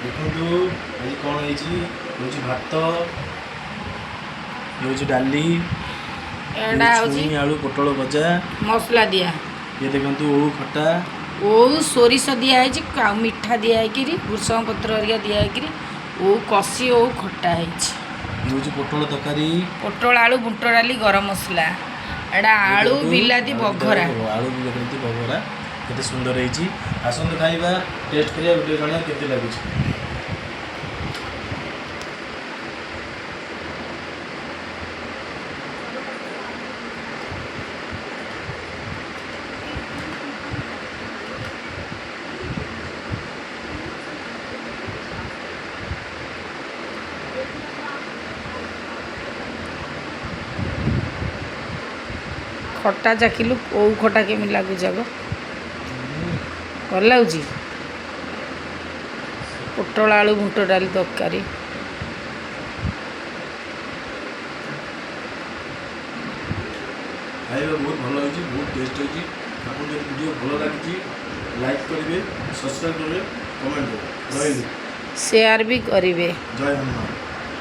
ଦେଖନ୍ତୁ ଆଜି କ'ଣ ହେଇଛି। ହେଉଛି ଭାତ, ଇଏ ହେଉଛି ଡାଲି, ଏଇଟା ହେଉଛି ଛୁଇଁ ଆଳୁ ପୋଟଳ ଭଜା, ମସଲା ଦିଆ। ଇଏ ଦେଖନ୍ତୁ ଓଉ ଖଟା। ଓଉ ସୋରିଷ ଦିଆ ହେଇଛି ଆଉ ମିଠା ଦିଆ ହେଇକିରି, ଭୃଷଙ୍ଗ ପତ୍ର ହେରିକା ଦିଆ ହେଇକିରି ଓଉ କଷି ଓଉ ଖଟା ହେଇଛି। ଇଏ ହେଉଛି ପୋଟଳ ତରକାରୀ। ପୋଟଳ ଆଳୁ ବୁଟ ଡାଲି ଗରମ ମସଲା। ଏଇଟା ଆଳୁ ଦେଖନ୍ତୁ, ବିଲାତି ଆଳୁ ବଘରା। ଆଳୁ ବିଲାତି ବଘରା କେତେ ସୁନ୍ଦର ହେଇଛି। ଆସନ୍ତୁ ଖାଇବା, ଟେଷ୍ଟ କରିବା, ଭିଡ଼ିଓ ଜଣେଇବା କେମିତି ଲାଗୁଛି। ଖଟା ଚାଖିଲୁ, ଓଉ ଖଟା କେମିତି ଲାଗୁଛି ଆଗ? ଭଲ ଲାଗୁଛି। ପୋଟଳ ଆଳୁ ବୁଟ ଡାଲି ତରକାରୀ। ଖାଇବା ବହୁତ ଭଲ ହେଇଛି, ବହୁତ ଟେଷ୍ଟ ହେଇଛି। ଆପଣ ଯଦି ଭିଡ଼ିଓ ଭଲ ଲାଗିଛି, ଲାଇକ୍ କରିବେ, ସବସ୍କ୍ରାଇବ୍ କରିବେ, କମେଣ୍ଟ କରିବେ। ରହିଲି। ସେୟାର ବି କରିବେ। ଜୟ ହନୁମାନ।